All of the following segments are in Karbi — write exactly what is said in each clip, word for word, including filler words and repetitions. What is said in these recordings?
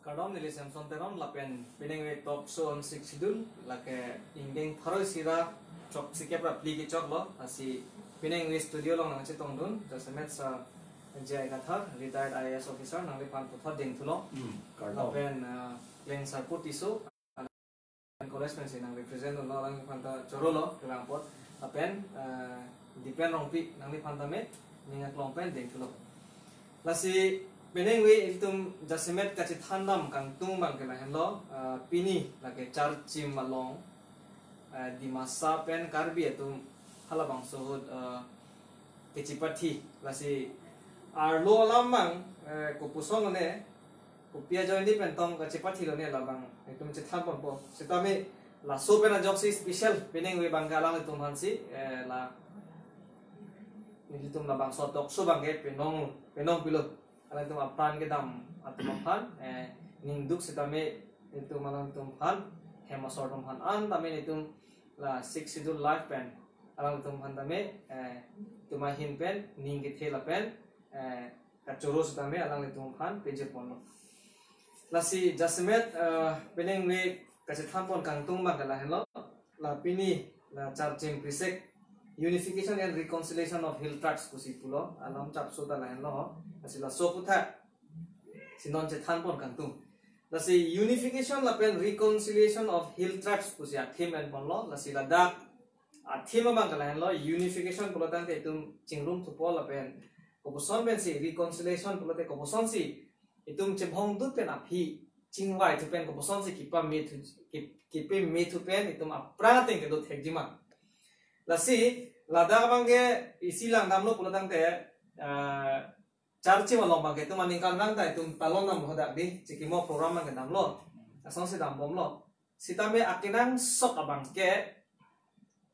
Kardom, neli Samson Teron lapen penang ave talk show on Sixth Schedule, lake ingdeng pharo isi ra chok sikep ra phli kechok lo, lasi penang ave studio along nangchetongdun jasemet Sir J I Kathar, retired I A S officer, nangliphan puthot dengthu lo. Hmm, kardom. Lapen, ah, Klengsarpo Tisso, college pensi nang represent lo, alangliphan ta choro lo, kelang apot. Lapen, eh, Dipen Rongpi, nangliphan tame ning aklong pen dengthu lo. Lasi penang ave ilitum jasemet kachethan dam kangtung abang ke lahenlo, eh, pini lake Charchim along, eh, Dimasa pen Karbi atum halabangso ahut, eh, kechepathi, lasi arlo alam abang, eh, kopuson lone, kopi ajoine pen tong kachepathi lone labang itum chethan ponpo. Sitame laso pen ajoksi special penang ave abang ke alanglitum aphansi, eh, la, nelitum labangso talk show abang ke penong, penong pilo. Alanglitum apran kedam atum aphan, eh, ning duk sitame itum alangtum aphan, hem asor atum aphan an tame itum la Sixth Schedule live pen alanglitum aphan tame, eh, itum ahin pen ning kethe lapen, eh, kachoro sitame alanglitum aphan pejir ponlo. Lasi jasemet, eh, penang ave kachethan pon kangtung abang ke lahenlo. La pini la Charchim Prisek, Unification and Reconciliation of Hill Tribes pusi pulo, alam chapso ta lahenlo. Lasi laso aputhak si non chethan pon kangtung. Lasi Unification lapen Reconciliation of Hill Tribes pusi a-theme en ponlo. Lasi ladak a-theme abang ke lahenlo, unification pulo tangte itum chingrum thupo lapen kopuson pensi, reconciliation pulote kopusonsi itum chebhong dut pen aphi chingvai thu pen kopusonsi kipame thu, ki-, kipame thu pen itum apran ateng kedo thekji ma. Lasi ladak abang ke isi lang damlo pulo tangte, eh, Charchim along abang ke itum aningkanvang ta itum talon dam hadak di, chikimo program abang ke damlo, asonsi dambomlo. Sitame akenangsot abang ke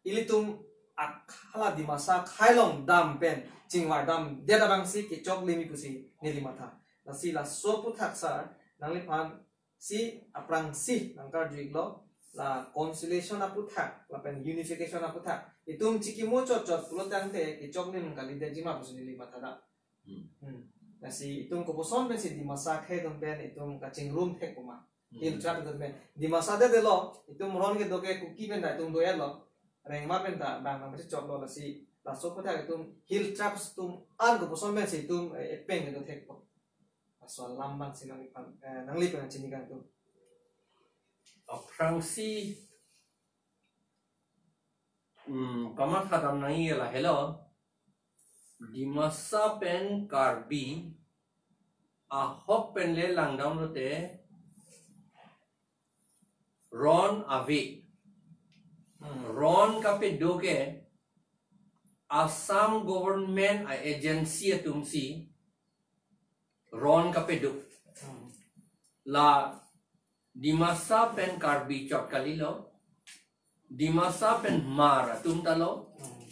ilitum ak-, hala Dimasa akhei along dam pen chingvai damdet abangsi kechokle me pusi neli matha. Lasi laso aputhak sir, nangliphan si aphrangsi nangkarju iklo, la reconciliation aputhak lapen unification aputhak itum chikimo chotchot pulo tangte kechokle me kalidetji ma pusi neli matha da. Hmm. Hmm. Lasi itum kopuson pensi Dimasa akhei atum pen itum kachingrum thekpo ma. Hmm. Hill tribe atum pen. Dimasa det detlo, itum ron kedo ke Kuki pen ta itum do-etlo. Rengma pen ta bang nang pachechoklo, lasi laso aputhak itum Hill tribes atum an kopuson pensi itum, eh, epeng kedo thekpo. Laso alam abangsi nangliphan, eh, nangli pen chini kangtung. Aphrangsi, hmm, kamatha dam nangji lahelo. Dimasa pen Karbi ahok pen le langdam lote ron ave. Hmm. Ron kapedo ke Assam government a-agency atumsi ron kapedo. Hmm. La Dimasa pen Karbi chot kalilo. Dimasa pen Hmar atum talo. Hmm.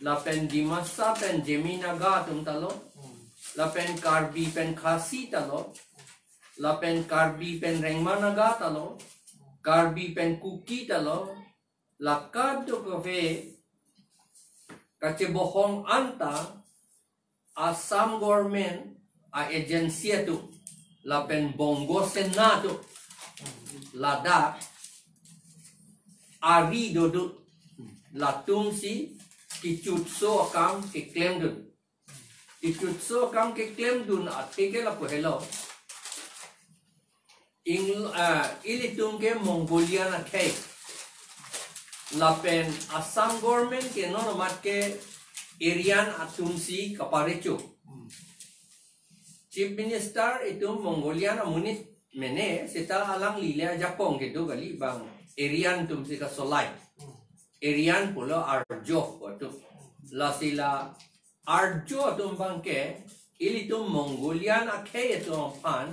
Lapen Dimasa pen Zeme Naga atum talo. Hmm. Lapen Karbi pen Khasi talo. Lapen Karbi pen Rengma Naga talo. Karbi pen Kuki talo. La kadokave kachebohong anta Assam government a-agency atum lapen Bongo Sena atum ladak ari dodun, latumsi kechutso akam keklemdun. Kechutso akam keklemdun athe ke lapu helo. Ing, ah, ilitum ke Mongolian akhei. Lapen Assam government ke non amat ke Aryan atumsi kaparecho. Chief Minister itum Mongolian amonit mene, seta alangli le ajakong kedo kali bang Aryan atumsi kasolai. Aryan pulo Arjo atum. Lasi la Arjo atum abang ke ilitum Mongolian akhei atum aphan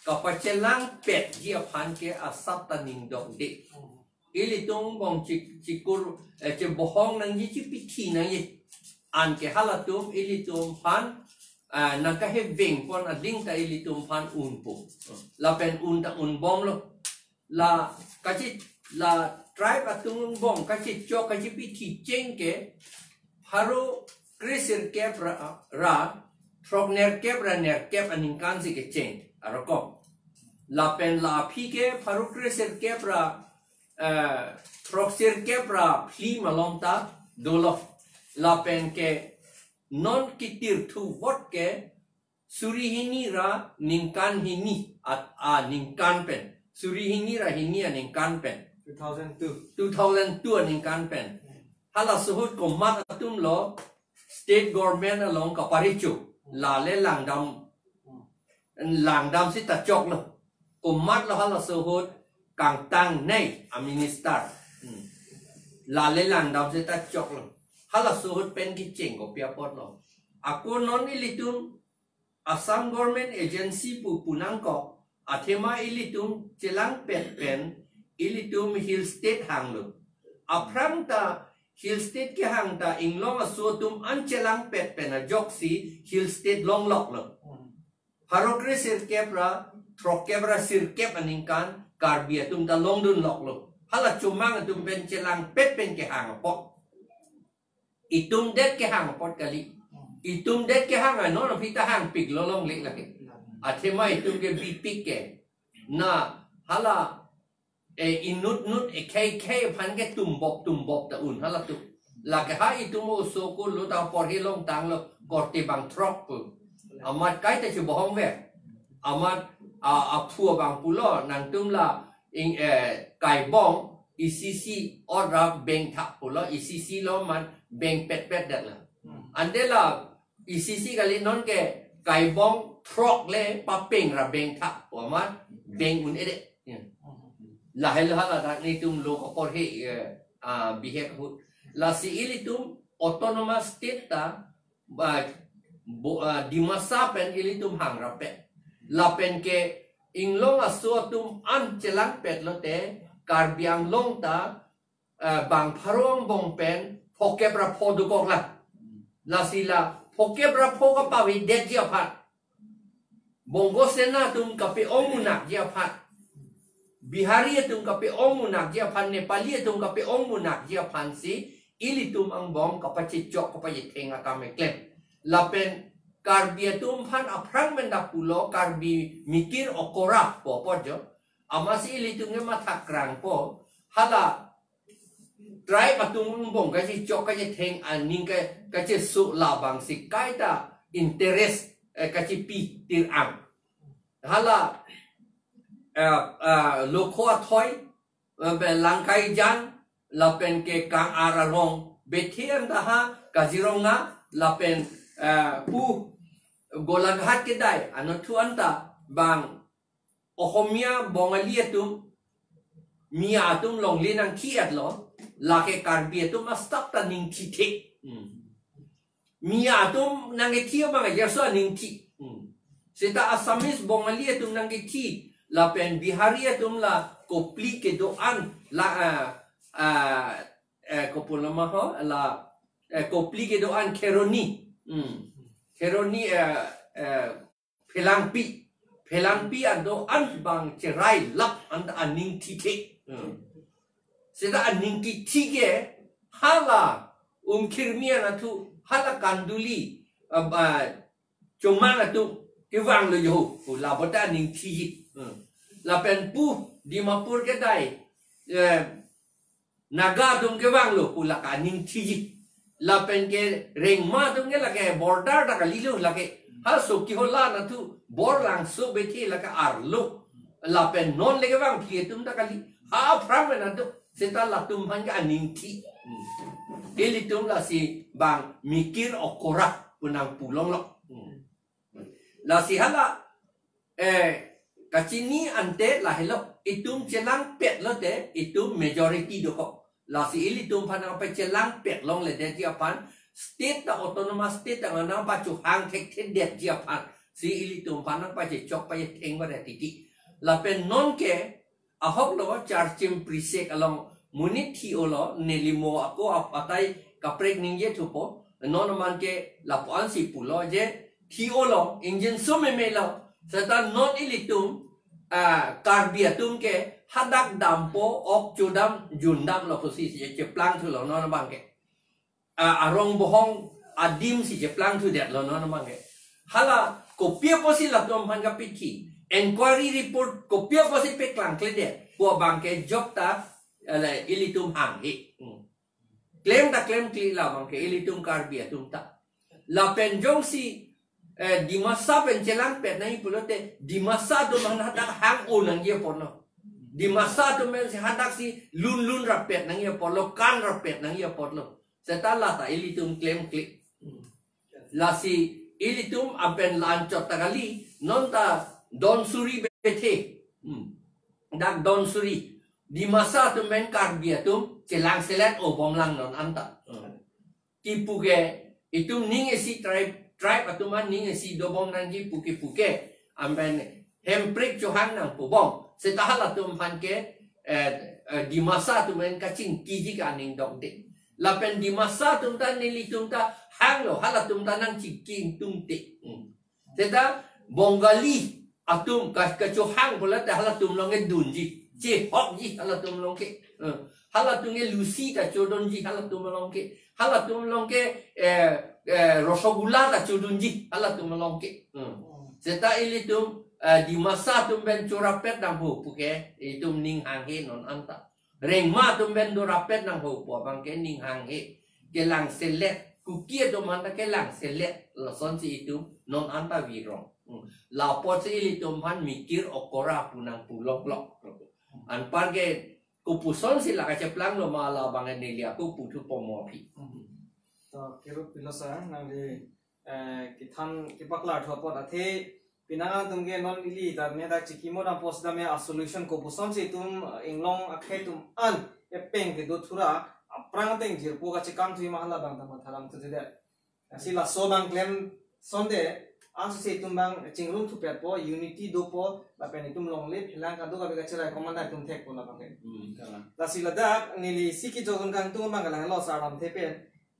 kapachelangpetji aphan ke asap ta ning dokde. Ilitum angbong chi-, chikur, eh, chebohong nangji, chipithi nangji. Anke halatum ilitum aphan, eh, nangkaheveng pon aling ta ilitum aphan unpo. Lapen un ta unbomlo. La kachi, la tribe atum angbong kachechok kachipithi cheng ke pharo kresirkep ra, ra throknerkep ra nerkep aningkansi kecheng arokom. Lapen la aphi ke pharo kre sirkep ra, eh, throk sirkep ra phli malom ta dolo. Lapen ke non kitirthu vot ke suri hini ra ningkan hini at, a ningkan pen. Suri hini ra hini aningkan pen. Two thousand two. Two thousand two aningkan pen. Halaso ahut komat atum lo state government along kaparecho. Lale langdam, langdam seta choklo. Komat lo halaso ahut kangtangnei a minister. Hmm. Lale langdam seta choklo. Halaso ahut pen kecheng kopi apotlo. Ako non ilitum Assam Government Agency pu pu nangkok, athema ilitum chelangpet pen ilitum Hill State hanglo. Aphrang ta Hill State kehang ta inglong aso atum an chelangpet pen ajoksi Hill State longloklo. Pharo kre sirkep ra throkkep ra sirkep aningkan Karbi atum ta longdunloklo. Hala chomang atum pen chelangpet pen kehang apot. Itum det kehang apot kali. Itum det kehang a non aphi ta hangpiklo longle lake. Athema itum ke bipik ke. Na hala, eh, inut nut ekhei khei aphan ke tumbop tumbop ta un halatum. Lake ha itum oso ko lo ta porhi longtanglo korte bang throk pu. Amat kaita chibohong ve. Amat a, aphu abang pulo nangtum la ing, eh, kaibong isi isi ot ra bengthak pulo, isi isi lo man bengpetpet det la. Hmm. Ante la isi isi kali non ke kaibong throk le papeng ra bengthak pu amat beng un-edet. Ya. Lahelo hala dak netum lo kaporhi, eh, ah, bihek ahut. Lasi ilitum autonomous state ta ba, bo, ah, Dimasa pen ilitum hangrap pen. Lapen ke inglong aso atum an chelangpet lote Karbi Anglong ta, ah, bang pharo angbong pen phokep ra pho dokok la. Lasi la phokep ra pho kapavedetji aphan, Bongo Sena atum kape-ong unakji aphan, Bihari atum kape-ong unakji aphan, Nepali atum kape-ong unakji aphan si ilitum angbong kapachechok kapachetheng akam keklem. Lapen Karbi atum aphan aphrang pen dak pulo Karbi mikir okora pu apot jo. Amatsi ilitum ke matha krangpo. Hala tribe atum angbong kachechok kachetheng aning ka, kacheso labang si kaita interest, eh, kachipi tir ang. Hala, eh, eh, Lokho Athoi, eh, Langkaijan, lapen ke Kang-ar arong, Bethe anta ha, Kaziranga, lapen, eh, pu Golaghat kedai, anathu anta bang Ohomia Bongali atum, Miya atum longle nangthi-etlo, lake Karbi atum astap ta ningthithe. Hmm. Miya atum nangkethi abang ajaso aningthi. Hmm. Seta Assamese Bongali atum nangkethi, lapen Bihari atum la Kopili kedo-an, la, ah, ah, eh, kopulama ho, la, eh, Kopili kedo-an Kheroni. Hmm. Kheroni, eh, eh, Phelangpi. Phelangpi ado-an bang cherai lap anta aningthithe. Hmm. Seta aningkithi ke hala Umkhirmi anathu, hala Kanduli, ah, ah, chomang atum kevanglo jo, pu labota aningthiji. Hmm. Lapen pu Dimapur kedai, eh, Naga atum kevanglo pu lake aningthiji. Lapen ke Rengma atum ke lake border ta kalilo lake. Ha Sokihola anathu Borlangso Bethe lake arlo. Lapen non le kevang phli atum ta kali. Ha aphrang pen ado. Seta latum aphan ke aningthi. Hmm. Ilitum lasi bang mikir okora pu nangpulonglo. Hmm. Lasi hala, eh, kachini ante lahelo, itum chelangpet lote, itum majority dokok. Lasi ilitum aphan nangpachelangpet longledetji aphan, state ta autonomous state ta nangpachohang thekthedetji aphan, si ilitum aphan nangpachechok pachetheng baret titi. Lapen non ke, ahok lo Charchim Prisek along monit thi-olo, neli mo ako ap-, atai kaprek ningje thupo, non aman ke lapu-an si pulo je thi-olo, ingjinso memelo, seta non ilitum, ah, Karbi atum ke hadak dampo, ok chodam, jundamlo pusi si cheplangthulo non abang ke. Ah, arong bohong adim si cheplangthudetlo non abang ke. Hala kopi apotsi latum aphan kapithi. Inquiry report kopi apotsi paklangkledet pu abangke jokta, eh, ilitum hanghe. Hmm. Klem ta klemkle la abangke ilitum Karbi atum ta. Lapen jongsi, eh, Dimasa pen chelangpet nangji pulote Dimasa atum aphan hadak hang-o nangji apotlo. Dimasa atum pensi hadaksi lunlun rappet nangji apotlo, kan rappet nangji apotlo. Seta lata ilitum klemkle. Lasi ilitum apen la-anchot ta kali, non ta don suri bethe. Hmm. Dak don suri. Dimasa atum pen Karbi atum chelangselet-o bomlang non anta. Hmm. Kipu ke itum ning isi tribe, tribe atum an ning isi dobom nangji pu kipu ke. Amen. Hemprek chohang nangpo bom. Seta halatum aphan ke, eh, eh, Dimasa atum pen kachingkiji ke aning dokde. Lapen Dimasa atum ta nelitum ta hanglo, halatum ta nangchingki ingtungte. Hmm. Seta Bongali atum ka, kachohang pulote halatum along ke dunji. Chehokji halatum along ke. Eh, halatum ke lusi ta chodunji halatum along ke. Halatum along ke, eh, eh, rosogula ta chodunji halatum along ke. Hmm. Seta ilitum, eh, Dimasa atum pen chorapet nangpo pu ke itum ning hanghe non anta. Rengma atum pen dorapet nangpo pu abangke ning hanghe. Kelangselet, Kuki atum aphan ta kelangselet, lasonsi itum non anta virong. Hmm. La apotsi ilitum aphan mikir okora pu nangpu loklok. Anparke kopusonsi la kacheplanglo ma la abang neli ako puthu pomo aphi. Hmm. To, kiru pilo sir, nangli, eh, kethan kepaklar thu apot athe, penang atum ke non ili ta ne ta chikimo dam pos dam ya a solution kopusonsi itum, eh, inglong akhei atum an epeng kedo thura, aphrang ateng jirpo kachekam thu ma hala abang ta matha dam thuthedet. Lasi laso abang klem sonte, ansi itum abang chingrum thupetpo, unity dopo, lapen itum longle phelang kado kabe kacherai komanda itum thekpo labang ke. Hmm, kalang. Lasi ladak neli isi kejokdun kangtung abang kalang lo sir lamthe pen,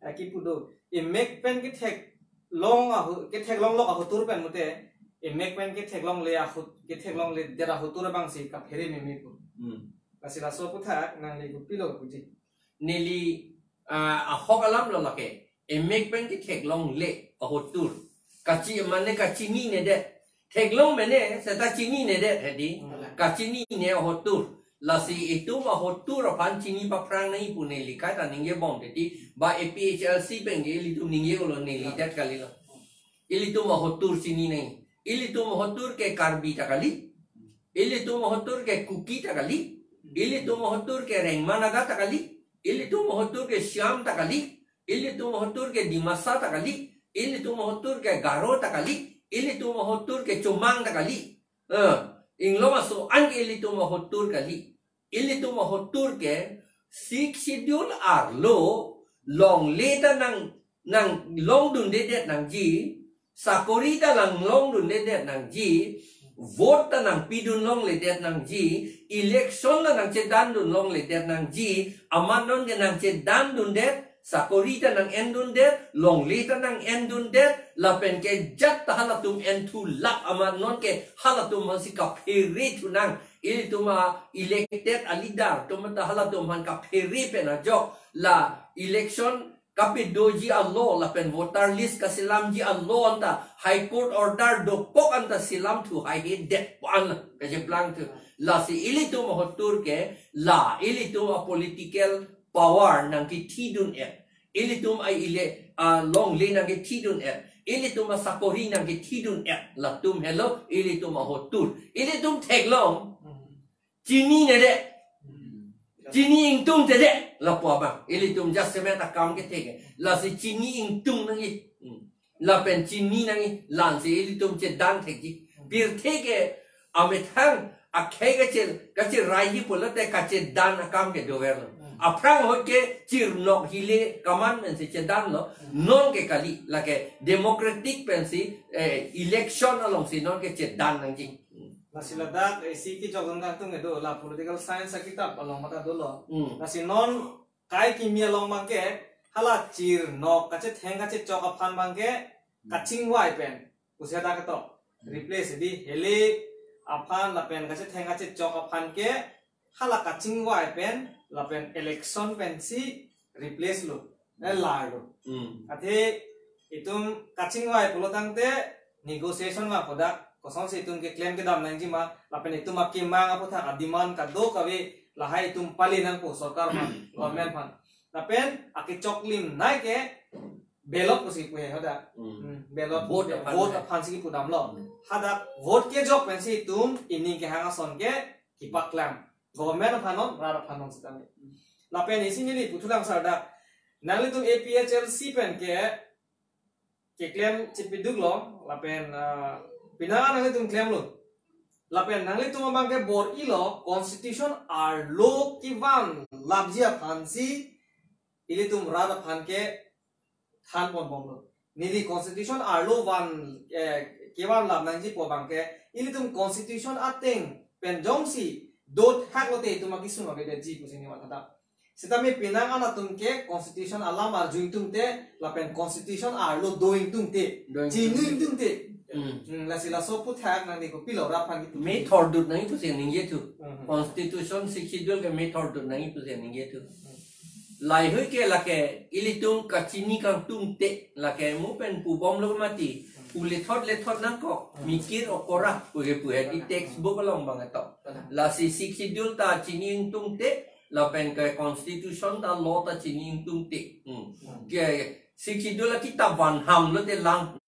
eh, kipu do. Emek pen ketheklong ahu, ketheklonglok ahotur pen mute, emek pen ketheklongle ahu, ketheklongledet ahotur abangsi kaphere meme pu. Hmm. Lasi laso aputhak nangli kopilo puji. Neli, ah, ahok alam lo lake. Emek pen ketheklongle ahotur. Kachi mane kachininedet. Theklong mene seta chininedet hedi. Hmm. Kachinine ahotur. Lasi itum ahotur aphan chini paphrang nangji pu neli kaita ningje bomde di. Ba A P H L C pen ke ilitum ningje-olo neli det kalilo. Ilitum ahotur chini nangji. Ilitum ahotur ke Karbi ta kali. Ilitum ahotur ke Kuki ta kali. Ilitum ahotur ke Rengma Naga ta kali. Ilitum ahotur ke Siam ta kali. Ilitum ahotur ke Dimasa ta kali. Ilitum ahotur ke Garo ta kali. Ilitum ahotur ke Chomang ta kali. Eh, inglong aso an ke ilitum ahotur kali. Ilitum ahotur ke Sixth Schedule arlo longle ta nang, nanglongdundedet nangji, sakori ta nanglongdundedet nangji, vote ta nangpidun longledet nangji, election ta nangchedandun longledet nangji, amat non ke nangchedandundet, sakori ta nang-endundet, longle ta nang-endundet, lapen ke jat ta halatum enthulap amat non ke halatum aphansi kaphere thunang, ilitum a-elected a-leader atum ta halatum aphan kaphere pen ajok la election kapedoji a-law lapen voter list kaselamji a-law anta High Court order dokok anta selam thu haihedet pu an kacheplang thu. Lasi ilitum ahotur ke la ilitum a-political power nangkethidun-et. Ilitum a-ele, a-longle nangkethidun-et. Ilitum asakori nangkethidun-et. Latum helo ilitum ahotur. Ilitum theklong. Chininedet. Chini ingtungtedet. Lapu abang. Ilitum jasemet akam kethe ke. Lasi chini ingtung nangji. Hmm. Lapen chini nangji. Lansi ilitum chedan thekji. Pirthe ke amethang akhei kache, kacheraiji pulote kachedan akam ke doverlo. Hmm. Aphrang ahut ke chirnok hile kaman pensi chedanlo. Hmm. Non ke kali. Lake democratic pensi, eh, election alongsi non ke chedan nangji. Lasi ladak isi kejokdun kangtung kedo la political science akitap along mata dolo. Hmm. Lasi non kai kimi along abangke hala chirnok kachetheng kachechok aphan abangke kachingvai pen pusi ta ketok. Hmm. Replace di hile aphan lapen kachetheng kachechok aphan ke hala kachingvai pen lapen election pensi replace lo. Hmm. Lar lo. Hmm. Athe itum kachingvai pulo tangte negotiation ma kodak kosonsi itum keklem kedam nangjima, lapen itum akemang aphuthak ademand kadokave lahai itum pali nangpo sorkar aphan, government aphan. Lapen akechoklim nai ke ballot pusi pu he hadak. Hmm. Hmm, ballot, vote aphan, vote he, aphansi kipudamlo. Hmm. Hadak vote kejok pensi itum ining kehang ason ke kipaklang. Government aphan non, rat aphan non sitame. Lapen isi neli puthulang sar dak. Nanglitum A P H L C pen ke keklem chipiduklo, lapen, ah, penang nanglitum klemlo. Lapen nanglitum abang ke bor-ilo, constitution arlo kevan lapji aphansi ilitum rat aphan ke thanponbomlo. Neli constitution arlo van, eh, kevan lap nangji pu abang ke, ilitum constitution ateng pen jongsi dothak lote itum akesung avedetji pusi neli matha dak. Sitame penang an atum ke constitution alam arju ingtungte, lapen constitution arlo do ingtungte, do ingtungte, chini ingtungte. Hmm. Hmm, lasi laso aphuthak nangli kopilo rat aphan kipu? Methor dut nangji pusi ningjethu. Hmm. Constitution Sixth Schedule ke methor dut nangji pusi ningjethu. Hmm. Laheihui ke lake ilitum kachini kangtungte, lake mo pen pubomlo mati, pu lethot lethot nangkok, mikir okora, pu he pu he di textbook along abang ketok. Lasi Sixth Schedule ta chini ingtungte, lapen ke constitution ta law ta chini ingtungte. Hmm. Ke Sixth Schedule akitap van ham lote lang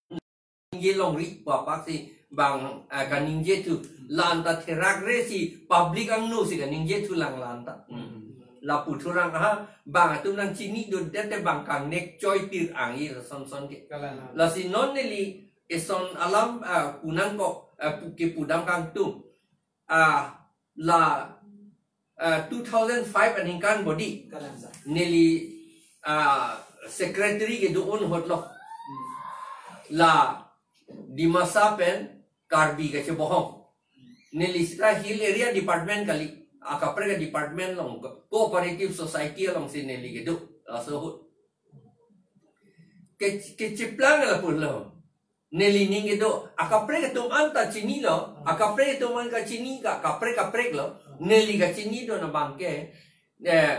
ningje longri pu apak si bang, ah, kaningjethu, la-an ta therakre si public angno si kaningjethu lang la-an ta. Hmm. Lapu thurang ha, bang atum nangchini dundette bang kangnek choi tir angji lason son ke. Kalang. Lasi non neli eson alam, ah, pu nangkok, ah, pu kipudam kangtung. Ah, la, ah, two thousand five aningkan bodi. Kalang, sir. Neli, ah, secretary kedo-an ahut lo. Hmm. La Dimasa pen Karbi kachebohong. Neli sita Hill Area Department kali, akaprek department along, Cooperative Society alongsi neli kedo, laso ahut. Ke, kechiplang lapu lo. Neli ning kedo, akaprek atum an ta chinilo, akaprek atum an kachini ka, kaprek kaprek lo, neli kachini do na abang ke, eh,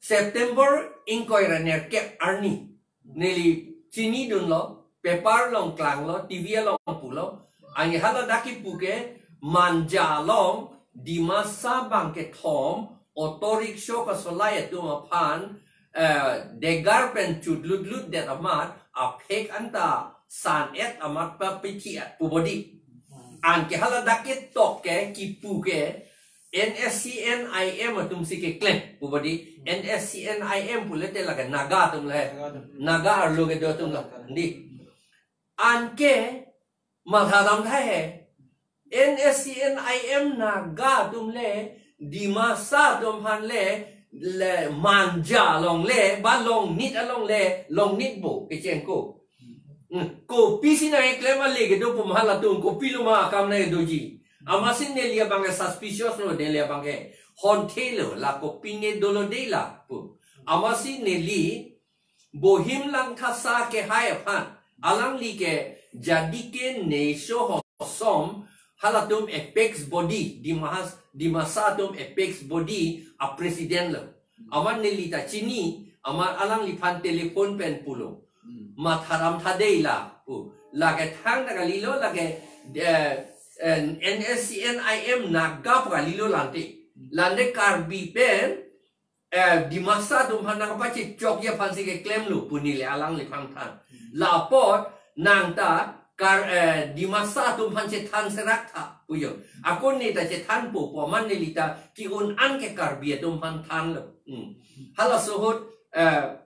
September ingkoi ra nerkep arni neli chinidunlo, paper along klanglo, T V along pulo, anke haladak kipu ke Manja along Dimasa bang kethom auto rickshaw kasolai atum aphan, eh, degar pen chudlutlut det amat, aphek anta san-et amat papithi-et pu bodi. Anke haladak ketok ke kipu ke N S C N I M atumsi keklem pu bodi. N S C N I M pulote lake Naga atum le. Naga atum. Naga arlo kedo atum la. Di. Anke matharam tha he. N S C N I M Naga atum le, Dimasa atum aphan le, le Manja along le, ba Longnit along le, Longnit bo, kechengko. Hmm, kopisi nangkeklem ale kedo pu ma halatum, kopilo ma akam nangkedoji. Amatsi neli abang ke suspicious lo, neli abang ke honthe lo, la kopine dolo de la pu. Amatsi neli Bohim Langthasa kehai aphan, alangli ke Jadike Neisho Hosom, halatum apex body, Dimahas-, Dimasa atum apex body a president lo. Amat neli ta chini, amat alangliphan telephone pen pulo. Hmm. Matharam tha de la pu. Lake thangta kalilo, lake, eh, eh, N S C N I M Naga pu kalilo lante. Lante Karbi pen, eh, Dimasa atum aphan nangpachechokji aphansi keklemlo pu neli alangliphan than. Hmm. La apot nangta kar, eh, Dimasa atum aphan chethan serak tha pu jo. Ako neta chethanpo pu amat neli ta ke-un an ke Karbi atum aphan thanlo. Hmm. Halaso ahut, eh,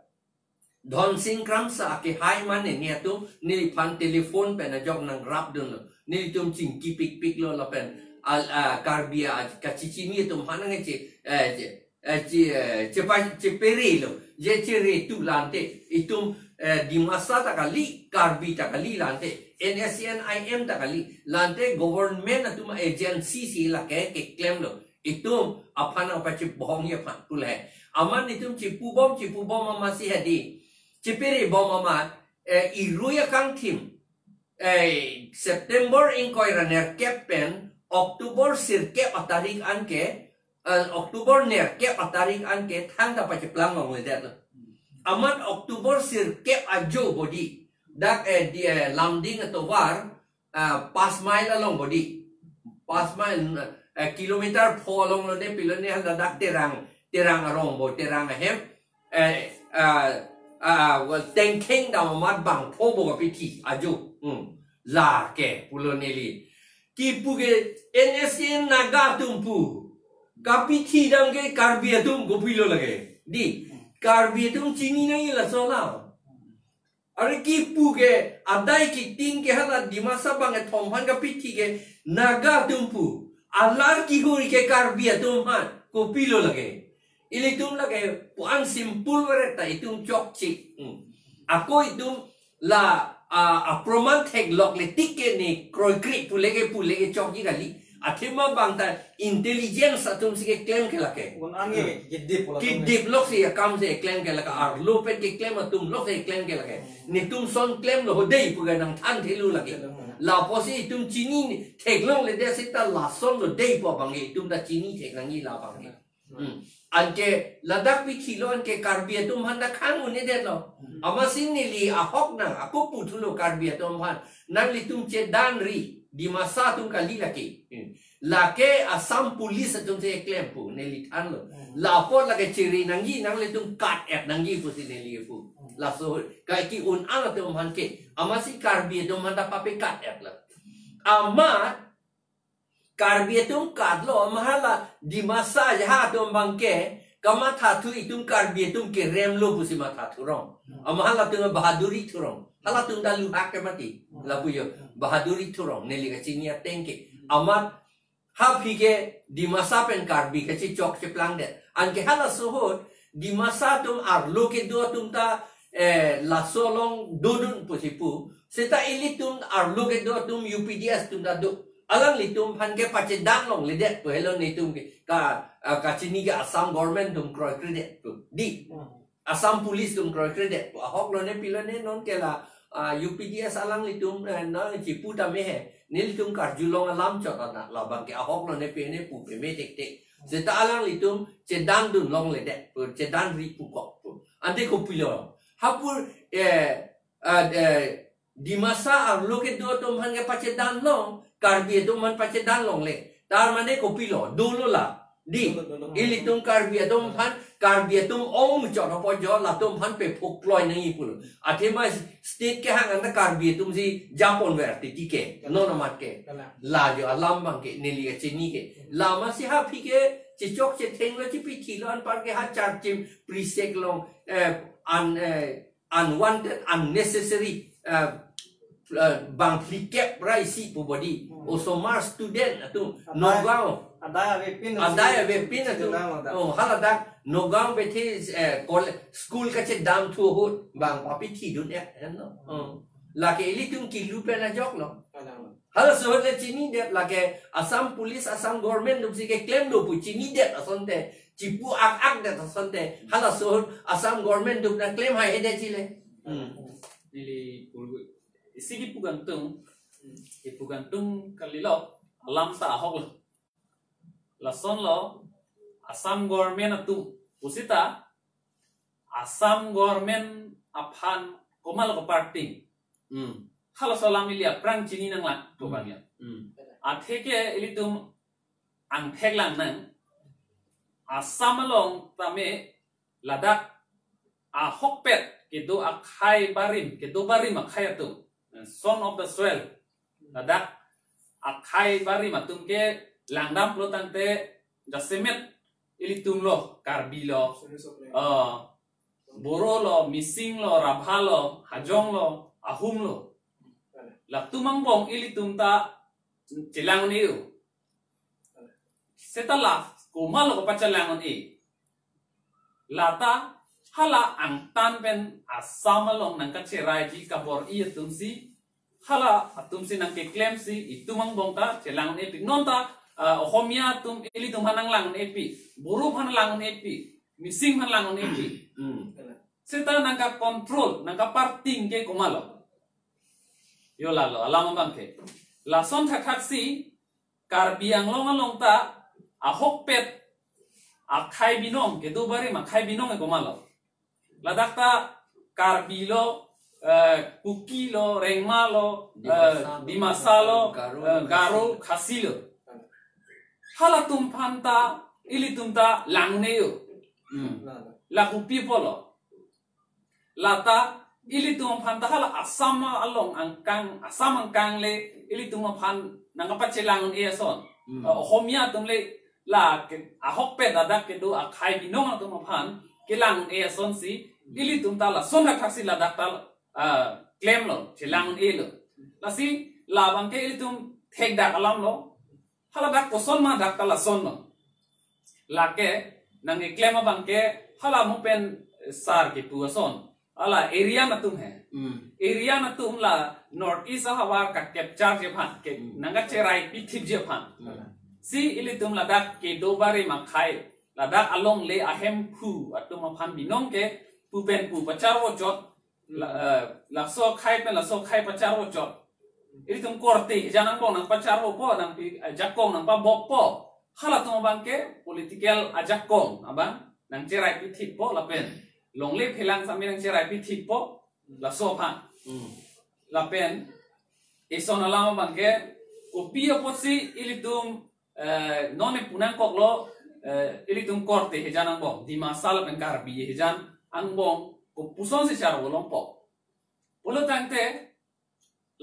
Dhonsing Kramsa kehai mane ni atum neliphan telephone pen ajok nangrapdunlo. Nelitum chingki pikpiklo lapen al, ah, Karbi a kachichini atum aphan nangche, eh, che, eh, che, eh, chepa-, cheperelo, je cheretu lante, itum, eh, Dimasa ta kali, Karbi ta kali lante, N S C N I M ta kali, lante government atum agency si lake keklemlo, itum aphan nangpachebohongji aphan pu le. Amat netum chipubom, chipubom amatsi hadi, cheperebom amat, eh, irui akangthim, eh, September ingkoi ra nerkep pen October sirkep atarik anke, eh, October nerkep atarik anke thangta pacheplang longledetlo. Amat October sirkep ajo bodi dak, eh, di, eh, Lumding atovar, ah, pas mile along bodi. Pas mile, eh, kilometer pho along lo ne pilo ne hal ladak Terang, Terang arong bo, Terang ahem. Eh, ah, ah, well, tengkheng dam amat bangpho bo kapithi ajo. Hmm. La ke pulo neli. Kipu ke N S C N Naga atum pu. Kapithi dam ke Karbi atum kopilo lake. Di, Karbi atum chini nangji laso alam. Are kipu ke adai kiting ke hala Dimasa bang kethom aphan kapithi ke Naga atum pu. Alar kihuri ke Karbi atum aphan kopilo lake. Ilitum lake pu-an simple veret ta itum chokche. Hmm. Ako itum la, ah, aproman theklok le tik ke ne kroikre pule ke pule ke chokji kali. Athema bang ta intelligence atum si keklem ke lake. Un-an ke kedip pulo atum ke. Kedip lok si akam si keklem ke lake. Arlo pen keklem atum lok si keklem ke lake. Netum son klemlo ho dei pu ke nangthan thelu lake. Lapusi itum chini theklongledet seta lason lo dei pu abang ke itum ta chini thek nangji la abang ke. Hmm. Anke ladak pithi lo anke Karbi atum aphan ta khang un-edetlo. Hmm. Amatsi neli ahok nang ako puthulo Karbi atum aphan. Nanglitum chedanri, Dimasa atum kali lake. Hmm. Lake Assam Police atum si keklem pu neli thanlo. Hmm. Lapu lake chiri nangji nanglitum kat-et nangji pusi neli pu. Hmm. Laso kaike un-an atum aphan ke. Amatsi Karbi atum aphan ta papekat-etlo. Amat Karbi atum katlo, amat hala Dimasa aja atum abang ke kamathathu itum Karbi atum keremlo pusi mathathu rong. Amat halatum bahaduri thu rong. Halatum ta luhak ke mati. Lapu jo, bahaduri thu rong. Neli kachini ateng ke. Amat ha aphi ke Dimasa pen Karbi kachichok chiplangdet. Anke halaso ahut Dimasa atum arlo kedo atum ta, eh, laso along dodun pusi pu. Seta ilitum arlo kedo atum U P D S atum ta do. Alanglitum aphan ke pachedan longledet pu helo netum ke ka, ah, kachini ke Assam government atum kroikredet pu. Di. Hmm. Assam Police atum kroikredet pu. Ahok lo ne pilo ne non ke la, ah, U P D S alanglitum, eh, na chipu tame he. Nelitum karjulong alam chot ana labang ke ahok lo ne pi ne pu peme tektek. Seta alanglitum chedandun longledet pu, chedanri pukok pu. Ante kopilo. Ha pu, eh, ah, eh, Dimasa arlo kedo atum aphan ke pachedan long, Karbi atum aphan pachedan longle. Tar mane kopilo, dolo la. Di, dolo, dolo. Ilitum Karbi atum aphan, Karbi atum ong muchot apo jo, latum aphan pephok kloi nangji pulo. Athema state kehang anta Karbi atum si japon ver titi ke, non amat ke. Kalang. La jo alam abang ke, neli kachini ke. La amatsi ha aphi ke, chichok chethenglo chipithi lo anpar ke ha Charchim Prisek along, eh, an, eh, unwanted, unnecessary, uh, uh, bang phli kep ra isi pu bodi. Hmm. Osomar student atum, adai, Nagaon. Adai avepin, adai avepin atum. Student atum. Oh, haladak Nagaon bethe, eh, kol-, school kachedam thu ahut bang papithi dun ya, ya no. Hmm. Oh. Lake ilitum kilu pen ajok lo. Kalang. Halaso ahut le chinidet lake Assam Police, Assam government atum si keklem do pu chinidet asonte, chipu ak-akdet asonte. Halaso ahut Assam government atum ta klem hai-edet chile. Hmm. Neli pulgu. Isi kipu kangtung, kipu kangtung kalilo, alam ta ahok lo. Lason lo, Assam government atum pusita, Assam government aphan komatlo koparting. Hmm. Halaso alam ili aphrang chini nanglang, hmm, tobang ya. Hmm. Atheke ilitum angthek lang nang, Assam along tame ladak ahokpet kedo akhai barim, kedo barim akhai atum, son of the soil. Ladak akhai barim atum ke langdam pulo tangte jasemet ilitum lo, Karbi lo, ah, Boro lo, Mising lo, Rabha lo, Hajong lo, Ahom lo. Latum angbong ilitum ta chelang un-e. Seta la komatlo kopachelang un-e. Lata hala angtan pen Assam along nangkacheraiji kabor-i atum si, hala atum si nangkeklem si itum angbong ta chelang un-epi. Non ta, ah, Ohomia atum ilitum aphan nanglang un-epi, Boro aphan nanglang un-epi, Mising aphan lang un-epi. Hmm. Seta nangkakontrol, nangkaparting ke komatlo. Jo lalo, alam abang ke. Lason thakthak si, Karbi Anglong along ta ahokpet akhai binong, kedo barim akhai binong ke komatlo. Ladak ta Karbi lo, eh, Kuki lo, Rengma lo, eh, Dimasa lo, Dimasa lo, Garo, eh, Garo, Khasi. Khasi lo. Halatum aphan ta, ilitum ta lang un-e yo. Hmm. La kopi pulo. Lata, ilitum aphan ta hala Assam along angkang, Assam angkang le, ilitum aphan nangkapachelang un-e ason. Hmm. Eh, Ohomia atum le, la ke, ahokpet ladak kedo akhei binong atum aphan, kelang un-e asonsi, ilitum ta lason thakthak si ladak ta, ah, klemlo, chelang un-e lo. Lasi, labang ke ilitum thekdak alam lo, haladak koson ma dak ta lason lo. Lake, nangkeklem abang ke, hala mo pen sar kepu ason. Hala Aryan atum he. Hmm. Aryan atum la North East ahavar ka-capture ji aphan, ke Hmm. nangkacherai pithip ji aphan. Hmm. Si ilitum ladak kedo bari makhai, ladak along le ahemphu atum aphan binong ke, pu pen pu pacharvo chot, la, eh, laso akhei pen laso akhei pacharvo chot. Ilitum korte ahijan angbong nangpacharvopo, nangpi, eh, ajakong nangpabokpo. Halatum abang ke political ajakong abang nangcherai pithippo lapen longle phelang sami nangcherai pithippo laso aphan. Hmm. Lapen ison alam abang ke kopi apotsi ilitum, eh, non ne pu nangkoklo, eh, ilitum korte ahijan angbong, Dimasa lapen Karbi ahijan angbong, kopusonsi charvo longpo pulo tangte,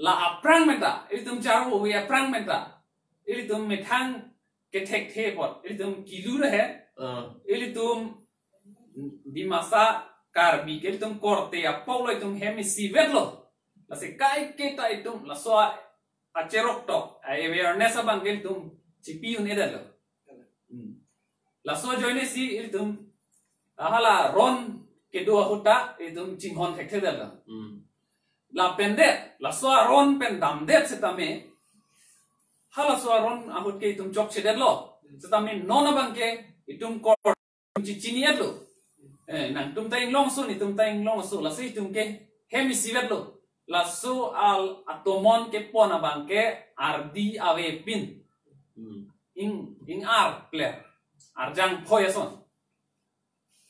la aphrang pen ta, ilitum charvo ave aphrang pen ta, ilitum methang kethekthe apot, ilitum kilu ra he, Ah. ilitum Dimasa Karbi ke ilitum korte apok lo, itum hem isivet lo. Lasi kaike ta itum laso a, acherok tok, a-awareness abang ke ilitum chipi un-edet lo. Hmm. Laso ajoine si ilitum, ah, hala ron kedo ahut ta ilitum chinghon thekthedet lo. Hmm. Lapen det, laso aron pen damdet setame, halaso aron ahut ke itum chokchedet lo. Setame non abang ke itum kor chichini-et lo. Eh, nangtum ta inglongso, netum ta inglongso, lasi itum ke hem isivet lo. Laso al atomon kepon abang ke ardi avepin. Hmm. Ing, ing-ar kler. Arjang phoi ason.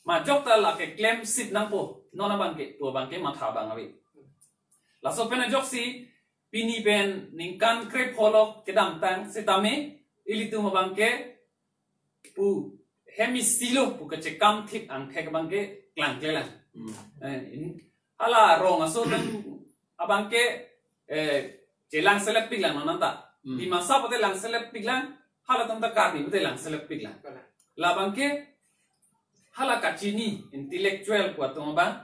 Majok ta lake klemsip nangpo. Non abang ke, pu abang ke matha abang ave. Laso pen ajoksi, pini pen ningkan krepho lo kedamtang setame, ilitum abang ke pu hem isi lo pu kachekam thip angthek abang ke klangklelang. Hmm. Eh, in, hala rong aso atum abang ke, eh, chelangselet piklang non anta. Hmm. Dimasa pute langselet piklang, halatum ta Karbi pute langselet piklang. Kalang. Labang ke hala kachini intellectual pu atum abang,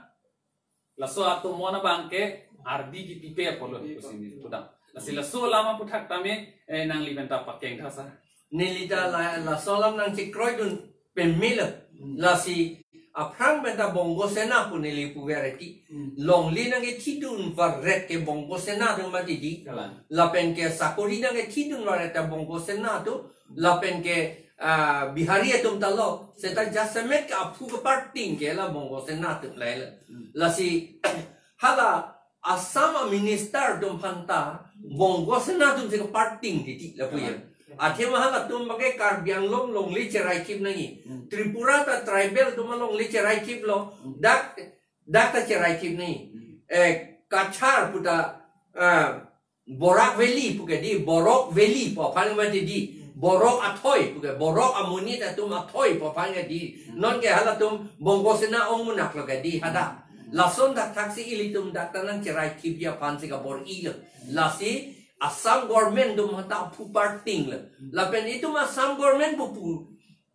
laso atomon abang ke ardi kipipe apotlo Pipe. Pusi neli pudam. Lasi laso alam aphuthak tame, eh, nangli pen ta pakeng tha sir. Neli ta la, laso alam nangchekroidun pemelo. Hmm. Lasi aphrang pen ta Bongo Sena pu neli puver eti. Hmm. Longle nangkethidun varet ke Bongo Sena atum mati di. Kalang. Lapen ke sakori nangkethidun varet ta Bongo Sena atum. Lapen ke, ah, Bihari atum ta lo, seta jasemet ke aphu keparting ke la Bongo Sena atum lahelo. Hmm. Lasi hala Assam a minister atum aphan ta Bongo Sena atumsi keparting titi lapu ya. Hmm. Athema halatum abang ke Karbi Anglong longle cherai khip nangji. Hmm. Tripura ta tribal atum alongle cherai khip lo. Hmm. Dak, dak ta cherai khip nangji. Hmm. Eh, Cachar pu ta, ah, Barak Valley pu ke di, Borok Valley pu aphan mati di, Borok athoi pu ke, Borok amonit atum athoi pu aphan ke di, non ke halatum Bongo Sena ongmunak lo ke di hadak. Lason dak thaksi ilitum dak ta nangcherai khip ji aphansi kabor-i lo. Lasi Assam government atum hata phu parting lo. Lapen itum Assam government pu pu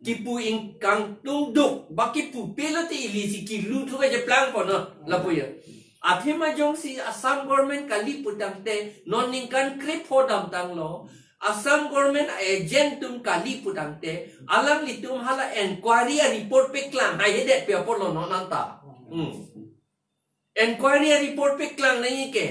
kipu ingkangtung duk, ba kipupe lote ilisi kilu thu kacheplangpo no, lapu ya. Athema jongsi Assam government kali putangte, non ningkan krepho damtang lo, Assam government agent atum kali putangte, alanglitum hala inquiry a report paklang haihedet pi apotlo non anta. Hmm. Inquiry a report paklang nangji ke.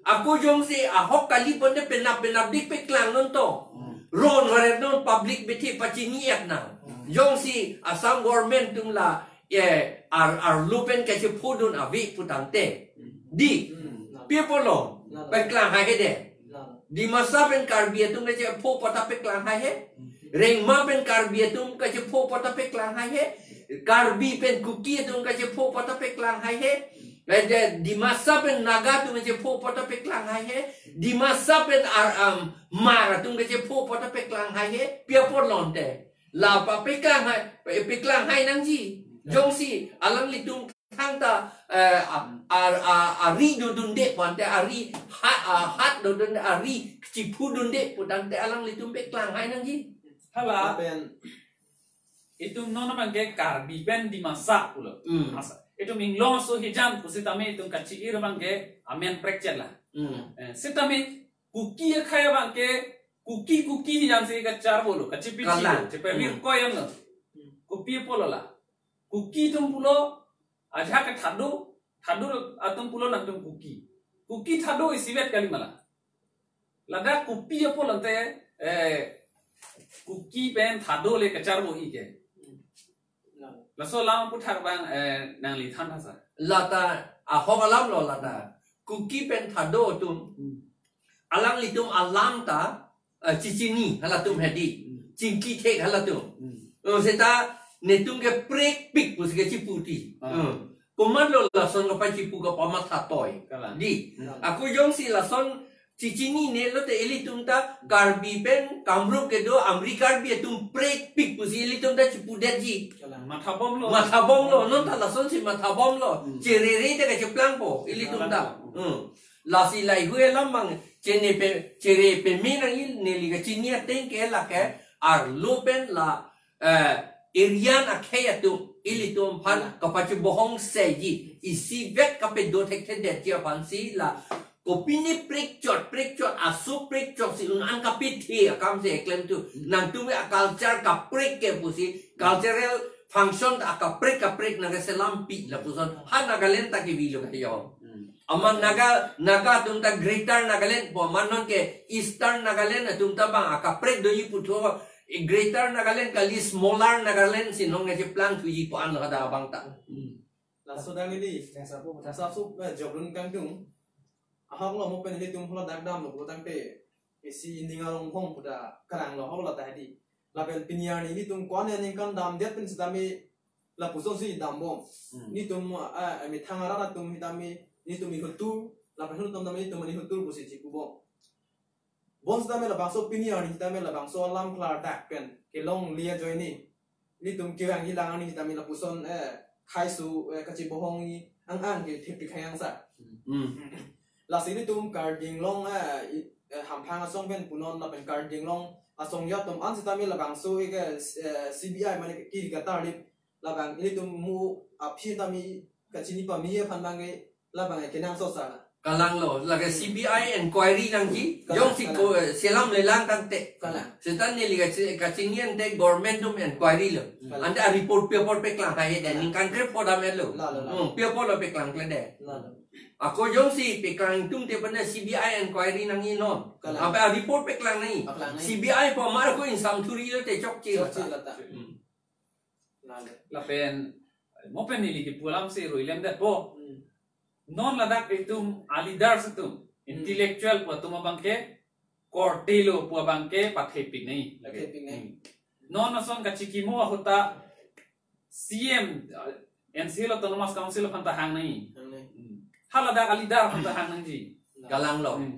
Ako jongsi ahok kali ponte penap penap dik paklang non to. Hmm. Ron varet non public bethi pachini-et nang. Hmm. Jongsi Assam government atum la, eh, ar, arlo pen kachephodun ave putangte. Hmm. Di. Hmm. Pi apotlo. Hmm. Paklang haihedet. Hmm. Dimasa pen Karbi atum kachepho pu ta paklang haihe. Hmm. Rengma pen Karbi atum kachepho pu ta paklang haihe. Karbi pen Kuki atum kachepho pu ta paklang haihe. Ede Dimasa pen Naga atum kachepho apot ta peklang haihe. Dimasa pen ar um, Hmar atum kachepho apot ta peklang haihe. Pi apotlo ante? La pa peklang hai, peklang hai nangji. Jongsi alanglitum thangta eh, a- ar- a- ari dodunde pu ante, ari ha- a- hat dodunde, ari chiphu dunde pu tangte alanglitum peklang hai nangji. Hala Lapen itum non abangke Karbi pen Dimasa pulo. Hmm. Asa, itum inglong aso hijan pusitame itum kachi-ir abangke amen prekchet la. Hmm. Eh, sitame Kuki akhei abangke Kuki Kuki hijan si kacharbo lo, kachipichi lo, Kalang. Chepemir Hmm. koyan lo. Kopi apotlo la. Kuki atum pulo, ajahak ke Thado, Thado atum pulo nangtum Kuki. Kuki Thado isivet kali ma la. Ladak kopi apotlo ante, eh, Kuki pen Thado le kacharbo-i ke. Laso alam aphuthak abang, eh, nangli than tha sa. Lata ahok alam lo lata. Kuki pen Thado atum. Hmm. Alanglitum alam ta eh, chichini halatum hedi. Hmm. Chingki thek halatum. Hmm. Oh, seta netum ke prekpik pusi kachipu ti. Ah. Hmm. Komatlo lason kapachipu kapamatha toi. Kalang. Di. Hmm. Ako jongsi lason chichinine lote ilitum ta Karbi pen Kamrup kedo Amri Karbi atum prekpik pusi ilitum ta chipudetji. Kalang. Mathabomlo. Mathabomlo. Non ta lasonsi mathabomlo. Hmm. Cherere ta kacheplangpo ilitum ta. Kalang. Hmm. Lasi lahei alam abang chene pe chere peme nangji, neli kachini ateng ke lake arlo pen la, eh, area akhei atum ilitum aphan kapachibohong seji, isivet kapedo thekthedetji aphansi la kopine prekchot prekchot aso prekchot si un an kapithe akam si eklem tu, nangtum a culture kaprek ke pusi cultural function ta kaprek kaprek nangkeselam pi lapuson ha Nagaland ta kevilo kayo. Hmm. Amat Naga, Naga atum ta Greater Nagaland pu, amat non ke Eastern Nagaland atum ta bang akaprek doji putho, Greater Nagaland kali, Smaller Nagaland si nonke cheplang thuji pu anlo hadak abang ta. Hmm. Laso dang neli, Jangsapo. Jangsapo, eh, joklun kangtung. Ahok lo mo pen nelitum holo dak damlo pulo tangte, isi ning arong phong pu ta kalanglo holo ta hedi. Lapen pini arni nelitum ko-an aningkan damdet pen sitame lapuson si dambom. Hmm. Nelitum, ah, methang arat atum sitame nelitum ihutur, lapen halatum tame nelitum ihutur pusi chipubom. Bonsitame labangso pini arni sitame labangso alam klardak pen kelongle ajoine nelitum kevang hilang arni sitame lapuson, eh, khaisu, eh, kachibohong-i ang-ang ke thepik khayang sa. Hmm. Lasi nelitum Karbi Anglong, eh, i- eh, hamphang asong pen punon lapen Karbi Anglong asong ya atum an sitame labangso ke, eh, C B I mane ke kiri katarlip labang ilitum mu aphi tame kachini pame aphan abang ke labang ke kenangsot sa la. Kalanglo, lake C B I inquiry nangji, Kalang, jongsi kalang. ko, eh, selam lelang tangte. Kalang. Seta neli kachi- kachini ante government atum inquiry lo. Kalang. Ante a report pi apot peklang haihe de, Kalang. ningkan krepho dam-etlo. La, la, la. Hmm, pi apotlo peklang kle de. La, la. Ako jongsi peklang tungte pen C B I inquiry nangji non. Kalang. Apa a report peklang nangji. Peklang nangji. C B I pu amar ko insam thuri lote chokche Chokche lata. lata. Hmm. Lalu. Lapen, mo pen neli kipu alam si rui lemdetpo. Hmm. Non ladak itum a leaders atum, Hmm. intellectual pu atum abangke, korte lo pu abangke pathepik nangji. Pathepik nangji. Hmm. Non ason kachikimo ahut ta C M, uh, N C L Autonomous Council aphan ta hang nangji. Hang nangji. Hmm. Haladak a leader aphan ta hang nangji. Kalanglo. Hmm.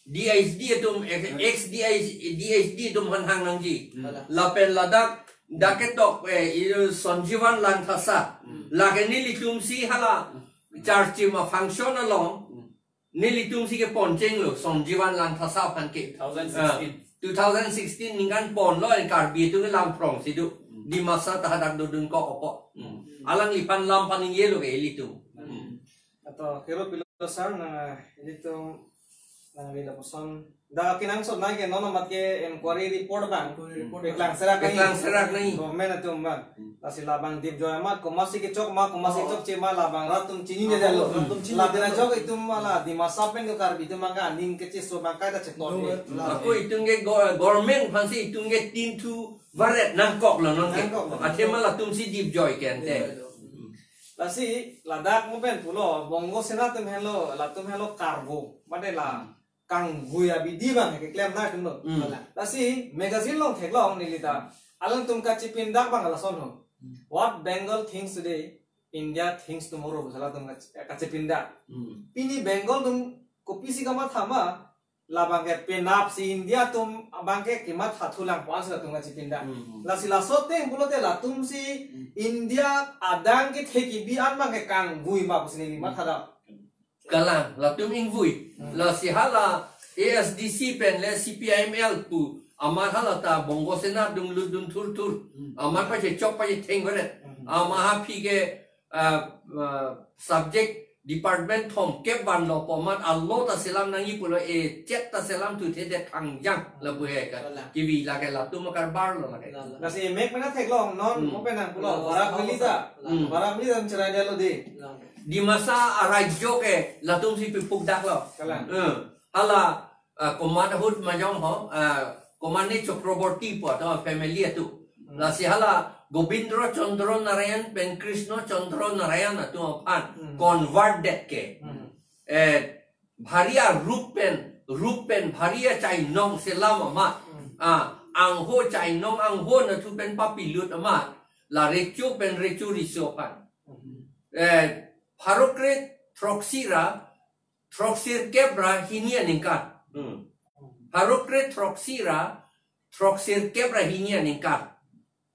D H D atum, ex, ex D H, D H D atum aphan hang nangji. Hmm. Lapen ladak, dak ketok, eh, i Sanjivan Langthasa. Hmm. Lake nelitum si hala, charchim a function along. Hmm. Nelitum si kepon chenglo, Sanjivan Langthasa aphan ke. Two thousand sixteen. Ah, two thousand sixteen ningkan ponlo, eh, Karbi atum ke lamprong si do. Hmm. Dimasa ta hadak dodun kok apot. Hmm. Hmm. Alangliphan lam paningje lo ke ilitum. Hmm. Hmm. Ato, kero pilo sir, na, ilitum, na, neli lapuson. Dak kenangsot nangke non amat ke inquiry report abang. Inquiry report Peklang abang. serak nangji. Peklang serak nangji. Government atum abang. Hmm. Lasi labang dipjoi amat, komatsi kechok ma, komatsi Oh. chokche ma, labang rat atum chinine detlo. Rat atum chinine Lapen detlo. ajok itum hala Dimasa pen ke Karbi atum abangke aning kecheso abangke ta cheton No, de. no. Ako itum ke go- government aphansi itum ke tin thu varet nangkoklo nonke. Nangkoklo. Athema latum si dipjoi ke ante. Dipjoi lo. Lasi ladak mo pen pulo, Bongo Sena atum henlo, latum henlo kargo. Mate la, Hmm. kanggui abidi abang keklem nangtum lo. Hmm. Lasi magazine along theklong neli ta. Alangtum kachipindak abang lason ho. Hmm. What Bengal thinks today, India thinks tomorrow, sala atum kach-, kachepinda. Hmm. Pini Bengal atum kopisi kamatha ma, labang ke penap si India atum abang ke kematha thulang pu-an si latum kachepinda. Hmm. Lasi laso ateng pulote latum si Hmm. India adang kethe kebi an abang ke kangvui ma pusi neli mathadam. Kalang, latum ingvui. Hmm. Lasi hala A S D C pen le C P I M L pu, amat hala ta Bongo Sena dum lut dum thur thur. Hmm. Amat pachechok pachetheng beret. Hmm. Amat aphi ke, ah, ah, subject department thomkep vanlo pu amat alo ta selam nangji pulo, e chet ta selam thu the det khangjang lapu he ka. Kalang. Kevi lake latum akarbar lo lake. Kalang. Lasi mek mena theklong non, Hmm. mo penang pulo, Kalang. Barak Valley ta. Kalang. Hmm. Barak Valley ta cheraidetlo dei. Kalang. Dimasa arajyo ke latum si piphukdaklo. Kalang. Eh, hala, ah, komat ahut majong ho, ah, komat ne Chakraborty pu atum family atum. Hmm. Lasi hala Gobindra Chandra Narayan pen Krishna Chandra Narayan atum aphan Hmm. convert det ke. Hmm. Eh, bhari arup pen, rup pen bhari achainong selam amat. Hmm. Ah, angho chainong angho anatthu pen papilut amat. La recho pen recho riso aphan. Hmm. Eh, pharo kre throksi ra, throksi kep ra hini aningkan. Hmm. Pharo kre throksi ra, throksi kep ra hini aningkan.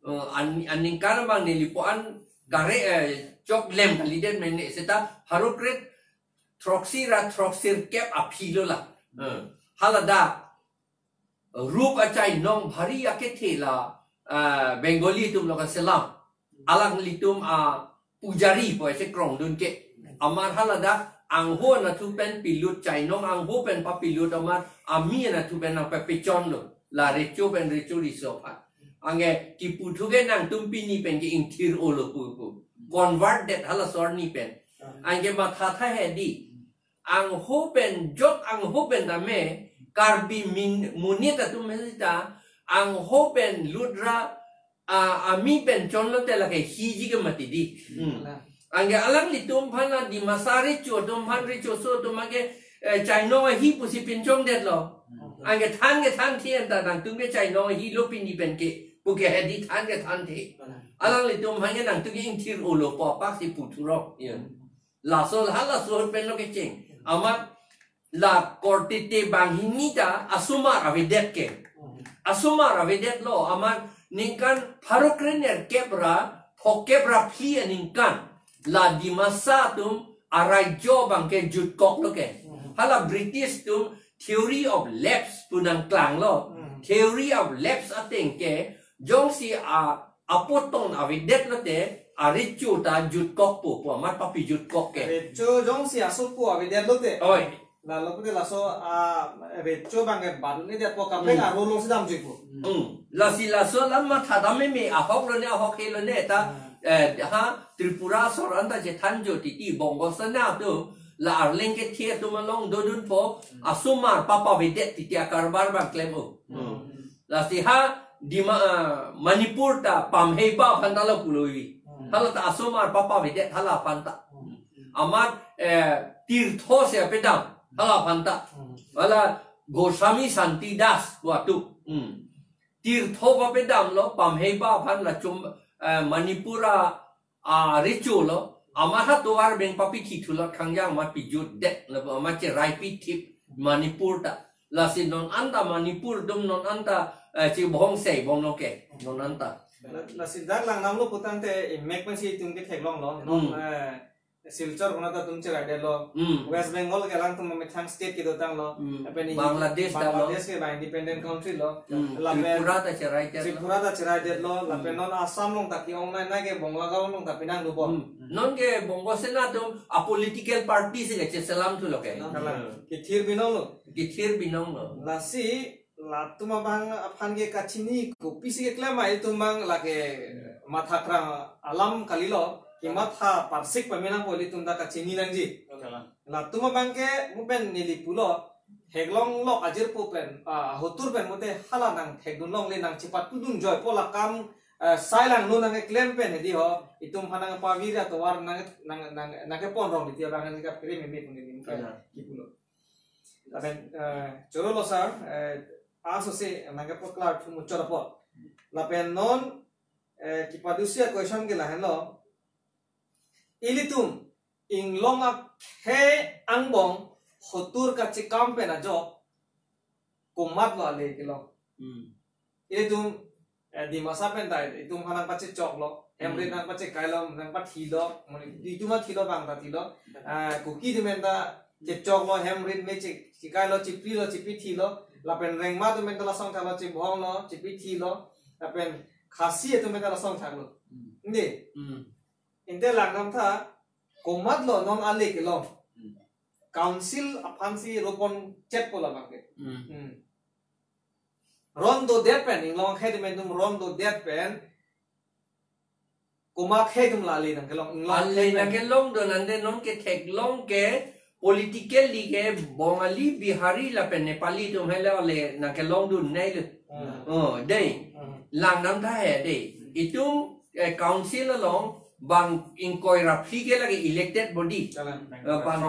Eh, an-, aningkan abang neli pu-an kare, eh, chok lem kalidet mene seta pharo kre throksi ra throksi kep aphi lo la. Eh, hala dak rup achainong bhari akethe la, ah, Bengali atum lo kaselam. Alanglitum a pujari pu ase krongdun ke. Amat hala dak angho anatthu pen pilut, chainong angho pen papilut amat ami anatthu pen nangpapechonlo. La recho pen recho riso aphan. Anke kipu thu ke nangtum pini pen ke ingthir-olo pu pu. Convert det halaso arni pen. Anke mathatha he dei. Angho pen, jok angho pen tame, Karbi min, monit atum he seta, angho pen lut ra, a, ami pen chonlote lake hiji ke mati dei. Hmm. Anke alanglitum aphan a Dimasa recho atum aphan, recho so atum ke, eh, chainong ahi pusi pinchongdetlo. Hmm. Anke than ke thanthe anta nangtum ke chainong ahilo pini pen ke, pu ke he dei than ke thanthe. Hmm. Alanglitum aphan ke nangtum ke ingthir-olo pu apak si pu thurok. Ya. Laso halaso pen lo kecheng. Amat la korte te banghini ta asomar avedet ke. Asomar avedetlo amat ningkan pharo kre nerkep ra, phokep ra phli aningkan la Dimasa atum arajyo abang ke jutkoklo ke. Hala British atum theory of lapse pu nangklanglo. Theory of lapse ateng ke jongsi a apotong avedetlote arecho ta jutkokpo pu amat papijutkok ke. Recho jongsi asopo avedetlote. Oi. Lalo pute laso a recho abang ke badun ni detpo kaprek Hmm. aro along si damjuipo. Hmm. Lasi laso lam mathadam meme, ahok lone ahok he lone ta, Hmm. eh, ha Tripura asor anta chethanjo titi Bongo Sena atum la Arleng kethe atum along dodunpo Hmm. asomar papavedet titi akarbar abang klem-o. Hmm. Lasi ha Dima, ah, Manipur ta Pamheiba aphan ta lo pulo ivi. Hmm. Hala ta asomar papavedet hala aphan ta. Hmm. Amat, eh, Tirtho si apedam hala aphan ta. Hmm. Hala Goswami Santi Das pu atum. Hmm. Tirtho papedamlo, Pamheiba aphan la chum, eh, Manipur a, a recho lo, amat ha tovar beng papithi thulot khangjang amat pijutdet, lapu amat cherai pithip Manipur ta. Lasi non anta Manipur atum non anta, eh, chibhong sei bom lo ke, non anta. La, lasi dak langdamlo putangte, eh, mek pensi itum ke theklonglo, non, Hmm. eh, Silchar kona ta atum cheraidetlo. Hmm. West Bengal ke alangtum methang state kedotanglo. Hmm. Lapen ini Bangladesh ta lo. Bangladesh ke ba independent country lo. Hmm. Lapen Tripura ta cheraidetlo. Tripura ta cheraidetlo. Hmm. Lapen non Assam along ta ke-ongnei nai ke Bongolagaon along ta pinangdunpo. Hmm. Non ke Bongo Sena atum a political party si kacheselam thulo ke. Kalang. Hmm. Kethir binonglo. Kethir binonglo. Lasi latum abang aphan ke kachini kopisi keklem ma itum abang lake mathakrang alam kalilo, kematha parsik pamenangpo ilitum ta kachini nangji. Kalang. Latum abang ke mo pen neli pulo, theklong lok ajirpo pen, ah, ahotur pen mote hala nangthekdun longle, nangchepatdun joipo la kam, eh, sai langno nangkeklem pen hedi ho, itum aphan nangpavir atovar nang, nang, nang, nangkepon rong di ti abang nangkaphere meme pu neli mo pen Kalang. Kipulo. Lapen, eh, chorolo sir, eh, aso si nangkepaklar thu muchot apot. Lapen non, eh, kipadusi a-question ke lahenlo. Ilitum inglong akhei angbong hotur kachekam pen ajok komatlo ale kelong. Hmm. Ilitum, eh, Dimasa pen ta itum aphan nangpachechoklo, hemrit, hmm, nangpachekailo, nangpathilo, mane itum athilo bang ta thilo. Ah, Kuki atum pen ta chechoklo, hemrit me che-, chekailo, cheprilo, chepithilo. Lapen Rengma atum pen ta lason thaklo, chebhonglo, chepithilo. Lapen Khasi atum pen ta lason thaklo. Hmm. Ante? Hmm. Ante langdamtha, komatlo non ale kelong. Hmm. Council aphansi ropon chetpo labang ke. Hmm. Hmm. Ron dodet pen, inglong akhei atum pen itum ron dodet pen, komat akhei atum la ale nangkelong, inglong akhei atum pen nangkelongdun, ante non ketheklong ke politically ke Bongali, Bihari lapen Nepali atum helo le nangkelongdun nai le. Hmm. Oh, dei. Hmm. Langdamtha he dei. Itum, eh, council along bang ingkoi ra phli ke lake elected body. Kalang. Eh, bang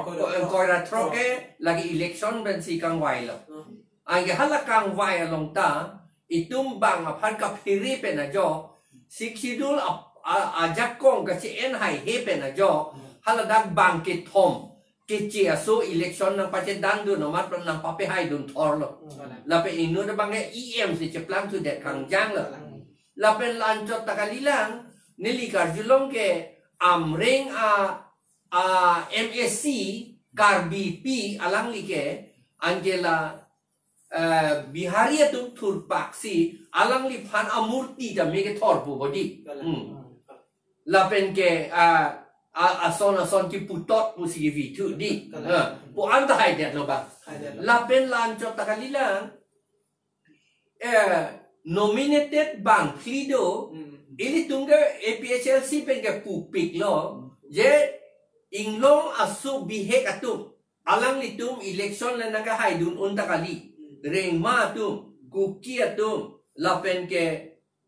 ingkoi ra throk ke lake election pensi kangvailo. Hmm. Anke hala kangvai along ta, itum bang aphan kaphere pen ajok, Sixth Schedule ap-, a-, ajakong kache-en haihe pen ajok, hmm, haladak bang kethom, keche aso election nangpachedandun amat nangpapehaidun thorlo. Hmm. Lapen inut abang ke E M si cheplang sudet kangjanglo. Hmm. Lapen la-anchot ta kalilang, neli karjulong ke Amreng a, a M A C, Karbipi alangli ke, anke la, eh, Bihari atum thurpaksi, alangliphan amurti ta me kethor pu bodi. Kalang. Hmm. Lapen ke, ah, a-, ason ason keputot pusi kevithu dei. Kalang. Eh, pu anta haidetlo bang. Haidetlo. Lapen la-anchot ta kalilang, eh, nominated bang phli do, hmm, ilitum ke A P H L C pen ke pupiklo, je inglong aso bihek atum, alanglitum election le nangkehaidun un ta kali. Hmm. Rengma atum, Kuki atum, lapen ke,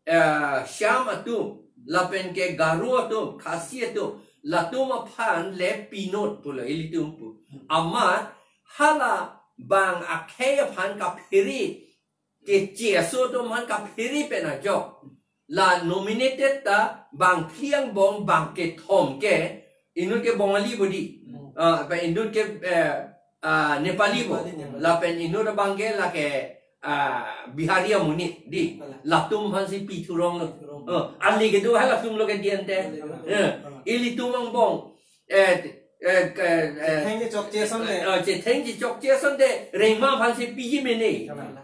eh, Sham atum, lapen ke Garo atum, Khasi atum, latum aphan le pinot pulo ilitum pu. Hmm. Amat hala bang akhei aphan kaphere, keche aso atum aphan kaphere pen ajok, la nominated ta bang phli angbong bang kethom ke, inut ke Bongali bodi. Hmm. Ah, pa inut ke, eh, ah, Nepali bo. Nepali, Nepali. Lapen inut abang ke lake, ah, Bihari amonit dei. Kalang. Latum aphansi pithuronglo. Pithurong. Ah, ale kedo hai latum lo ke diente. Ale kedo. Eh, ilitum angbong, eh, eh, ke, eh, chetheng chechokche asonte, eh, chetheng chechokche asonte, Rengma aphansi piji mene. Kalang.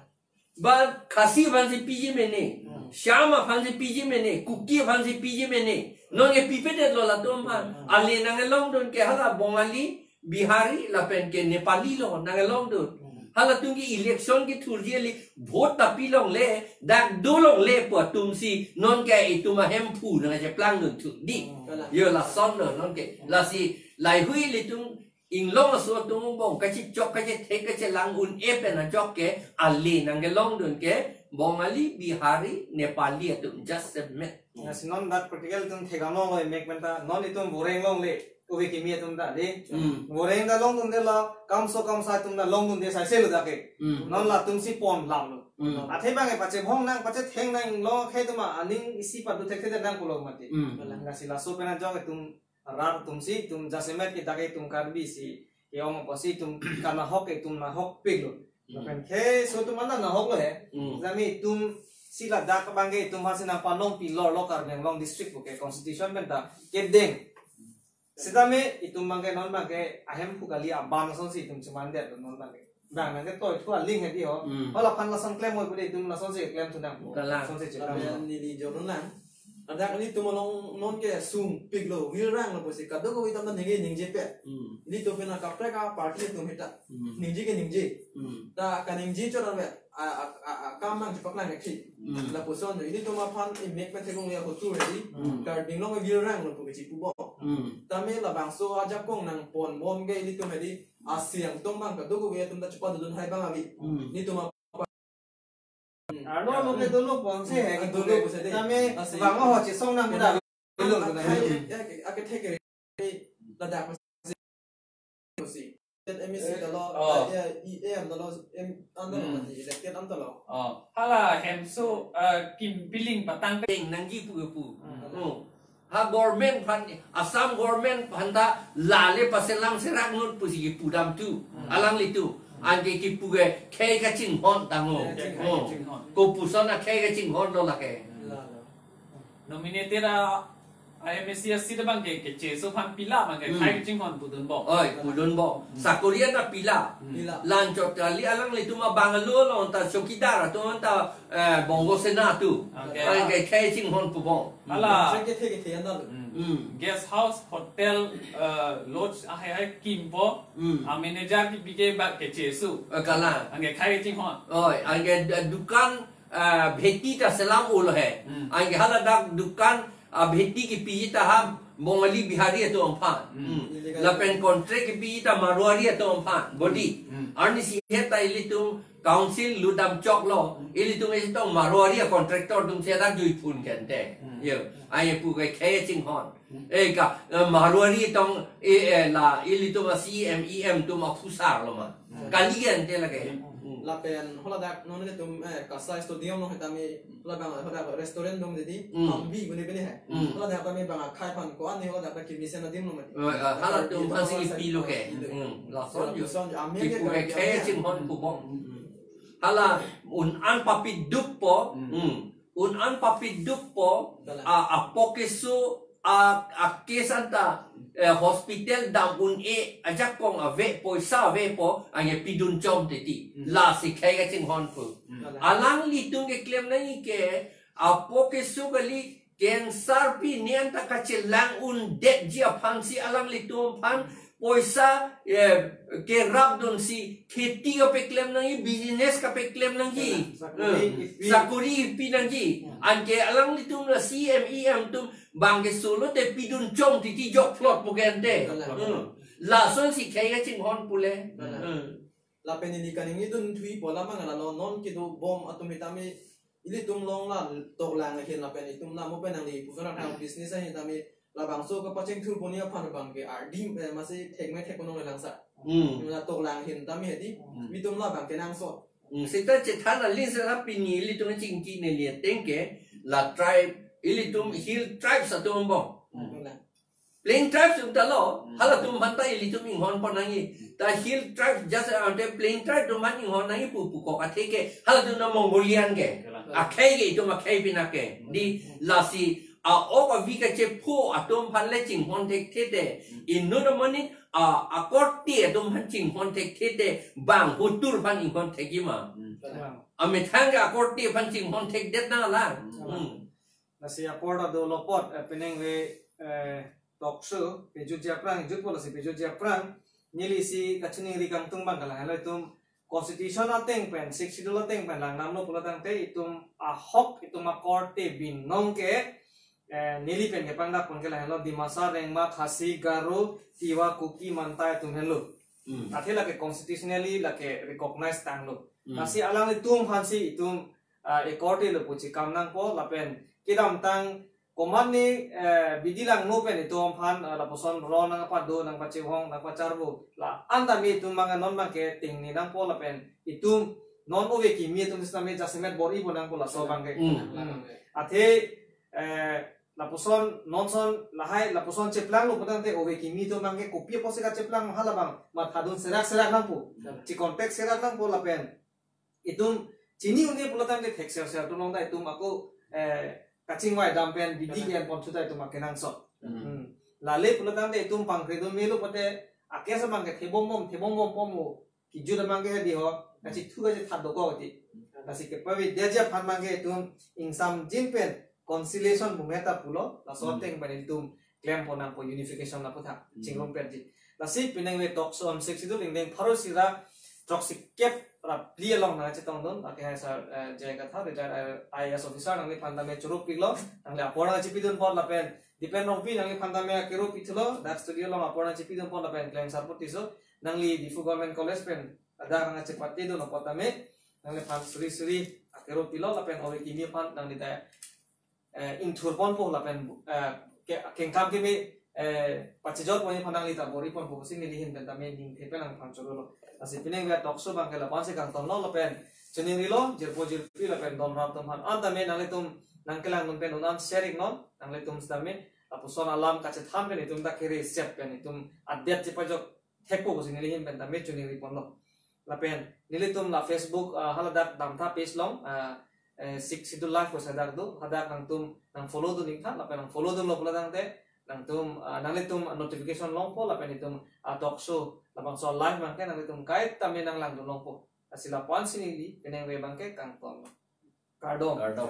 Ba Khasi aphansi piji mene, hmm, Sham aphansi piji mene, Kuki aphansi piji mene. Non ke pipedetlo latum aphan. Hmm. Ale nanglongdun ke hala Bongali, Bihari, lapen ke Nepali lo nanglongdun. Hmm. Halatum ke election kethurji le vote ta pilongle, dak dolongle pu atumsi, non ke itum ahemphu nangcheplangdun thu dei. Hmm. Yo lason lo non ke. Lasi lahei ilitum inglong aso atum angbong kachechok, kachethek, kachelang un-e pen ajok ke ale nangkelongdun ke Bongali, Bihari, Nepali atum just a met. Lasi non dak practical itum thekdamlonglo emek pen ta, non itum voreng longle, ove kimi atum ta dei. Hmm. Voreng ta longdundelo, kamso kamsa atum ta longdunde saiselo dak ke. Hmm. Non latumsi pon lamlo. Hmm. Athe bang e pachebhong nang, pachetheng nang, inglong akhei atum aning isi padu thekthedet nang pulo mati. Hmm. Lasi laso pen ajok itum rat atumsi, itum jasemet ke dak itum Karbi si ke-ong apotsi itum kanahok ke itum nahokpiklo. Hmm. Lapen ke so atum anta nahoklo he. Hmm. Sitame itumsi ladak abang ke itum aphansi nangpanongpi lorlo Karbi Anglong district pu ke constitution pen ta kedeng. Sitame itum abang ke non abang ke ahemphu kali, aban asonsi itum chemandetlo non abang ke. Bang nangketoi thu aling hedi ho. Hmm. Hala aphan lason klem oi pu dei, itum lasonsi klemthu nang. Kalang. Lasonsi cheklemthu. Lapen neli jorun lang. Ladak ilitum along non ke sungpiklo, wirranglo pusi kadokave atum ta ningje ningjepe. Hmm. Ilitum pen akaprek aparty atum hita. Hmm. Ningje ke ningje. Hmm. Ta kaningje chot ave. A, a, a, a, kam nangchepaklang ke thi. Hmm. Lapuson ilitum aphan emek pen thekong ya kotur hedi. Hmm. Karbi Anglong wirranglo pu ke chipupo. Hmm. Tame labangso ajakong nangponbom ke ilitum hedi. Aseng tong abang kadokave atum ta chepadodun hai abang ave. Hmm. Ilitum ap-, hmm. Arlo lo ke dolo ponsi he, ah, dolo ponsi de. Tame asi bang ho chesong nang muda. Dolo akhei, ya, ke, ake thek ke ladak si. M A C ta lo, oh, ya, E M ta lo, M, anta lo, hmm, mati, elected anta lo. Oh, hala hemso, eh, kim billing patang pe- Deng nangji pu pu. Hmm. Oh. ha government aphan, Assam government aphan ta lale paselam serak nut pusi kipu dam tu. Alanglitum. Anke kipu ke khei kachinghon tanglo. Khei kachinghon. Oh. Kopuson akhei kachinghon lo lake. Lalo. Nominated a, a M A C a seat abang ke, kecheso aphan pila abang ke, Hmm. khei kachinghon pudun bom. Oi, pudun bom. Sakori an ta pila. Hmm. Pila. La-anchot kali alanglitum abang alo lo ta chowkidar atum ta, eh, Bongo Sena atum. Okay. Anke khei chinghon pu bom. Hala. Seng kethe kethe an ta lo. Hmm. Hmm. Guest house, hotel, eh, lodge, ahai hai kimpo. Hmm. A manager kipi ke ba kecheso. Eh, kalang. Anke khei chinghon. Oi, anke d-, dukan, ah, bheti ta selam ulo he. Hmm. Anke haladak dukan, ah, bheti kipi ta ha Bongali Bihari atum aphan. Hmm. Hmm. Illegal. Lapen contract kipi ta Marwari atum aphan. Bodi. Hmm. Arnisi heta ilitum council ludam choklo. Hmm. Ilitum isi tong Marwari a contractor atum si dak jui phun kente. Hmm. Yo. Anke pu ke khei chinghon. Eh, ka, eh, Marwari tong, eh, eh, la, ilitum a C M, E M atum aphusar lo ma. Hmm. Kali kente lake. Hmm. Lapen haladak non ilitum, eh, Kasai Stadium lo hetame, haladak, haladak restaurant dong didi, Hmm. Hambi bune bune he. Hmm. Haladak tame bang akhei aphan ko-an ni haladak ta kimesen adim lo mati. Eh, eh, halatum aphan si pilo ke. Pilo. Hmm. Lason yo. Lason, amen Kipu ke ke khei kami. chinghon pu bom. Hmm. Hala un-an papi dukpo. Hmm. Hmm. Un-an papi dukpo. Kalang. A, apo keso a, a case anta, eh, hospital dam un-e ajakong ave, poisa avepo, anke pidun chom titi. Hmm. Lasi khei kachinghon pu. Hmm. Kalang. Alanglitum keklem nangji ke, apo keso kali cancer pi ne anta kachelang un detji aphan si alanglitum aphan poisa, eh, kerap dunsi kheti kapeklem nangji, business kapeklem nangji. Sakori Hmm. ipi. Sakori ipi nangji. Hmm. Anke alanglitum la C M, E M atum bang keso lote pidun chom titi jok phlot pu kente. Kalang. Hmm. Lasonsi khei kachinghon pule. Kalang. Hmm. Lapen neli kaningje dun thuipo alam abang lalo non kedo bom atum hetame ilitum along la toklang ahin lapen itum la mo pen nangli puson athang business ahin tame labangso kapachingthur poni aphan abang ke ardim, eh, masi thekme thek ponong le langsa. Hmm. La toklang ahin tame hedi Hmm. itum labang kenangsot. Hmm, seta chethan aling seta pini ilitum chingki neli ateng ke la tribe, ilitum hill tribes atum bom. Hmm. Plain tribes atum ta lo, Hmm. halatum aphan ta ilitum inghon pon nangji. Ta hill tribes just ante plain tribe atum aphan inghon nangji pu pu kok athe ke halatum na Mongolian ke. Kalang. Akhei ke itum akhei pina ke. Di lasi a-ok avi kachepho atum aphan le chinghon thekthe te. Hmm. Inut amonit a, akorte atum aphan chinghon thekthe te bang hotur aphan inghon thekji ma. Hmm. Kalang. Amethang ke akorte aphan chinghon thekdet nanglang. Hmm. Hmm. Lasi apor ta dolo apot, eh, penang ave, eh, talk show, pejutji aphrang, jutpo lasi pejutji aphrang, neli si kachiningri kangtung abang kalang, halatum constitution ateng pen, Sixth Schedule ateng pen, lang namlo pulo tangte, itum ahok, itum akorte binong ke, eh, neli pen kepangdak pon ke lahenlo, Dimasa, Rengma, Khasi, Garo, Tiwa, Kuki, Mantai atum henlo. Hmm. Athe lake constitutionally lake recognize tanglo. Hmm. Lasi alanglitum aphan si itum ah, akorte lo pu chekam nangpo lapen kedamtang komatne, eh, bidi langno pen itum aphan, ah, lapuson ro nangpado, nangpachehong, nangpacharvo. La-an tame itum abang non abang ke tingne nangpo lapen itum non ove kimi atum sitame jasemet bor-ipo nangpo laso abang ke. Hmm. Hmm. Athe, eh, lapuson non son lahai lapuson cheplanglo pu tangte ove kimi atum abang ke kopi apotsi kacheplang halabang mathadun serak serak nangpo. Hmm. Che-contact serak nangpo lapen itum chini un-e pulo tangte thekser ser atum along ta itum ako, eh, kachingvai dam pen bidi Kalang. ke-en pon thu ta itum akenangsot. Hmm. Hmm. Lale pulo tangte itum pangkre do melo pote a-case abang ke thebom bom, thebom bom bom mo. Kijut abang ke hedi ho, kachithu kachithat dokok ti. Lasi kepavedetji aphan abang ke itum ingsamjin pen conciliation pu meta pulo, laso Hmm. ateng pen itum klem pon nangpo unification lapu tha, Hmm. chingrum petji. Lasi penang ave talk show on Sixth Schedule ingdeng pharo isi ra throksikep ra phli along nangchetongdun, lake hai sir, eh, J I Kathar, retired I A S officer, nangliphan tame choro piklo, nangli apor nangchipidun apot lapen, Dipen Rongpi nangliphan tame akero pithulo, dak studio along apor nangchipidun apot lapen Klengsar Patiso, nangli Diphu Government College pen, ladak nangchepatedun apot tame, nangliphan suri suri akero pilo lapen ove kimi aphan nangli ta eh, ingthur ponpo lapen, eh, ke, kengkam keme, eh, pachejor ponji aphan nangli ta bor-i ponpo pusi neli ahin pen tame ningthe pen nangphan chorolo. Lasi penang ave talk show abang ke lapu-an si kangtonlo lapen chiningrilo, jirpo jirpi lapen don rap atum aphan. An tame nanglitum nangkelangdun pen un-an share iknon, nanglitum sitame Lapuson alam kachethan pen itum ta kere sep pen itum adet chepajok thekpo pusi neli ahin pen ta me chuningri ponlo. Lapen nelitum la Facebook, ah, haladak damtha page along, ah, eh, Sixth Schedule Live pusi hadak do, hadak nangtum nang follow dun ingtha, lapen nang follow dunlo pulo tangte nangtum, ah, nanglitum notification longpo, lapen itum, ah, talk show labangso live abangke nanglitum kaita me nang langdun longpo. Lasi lapu-an si neli penang ve abangke kangton. Kardom. Kardom.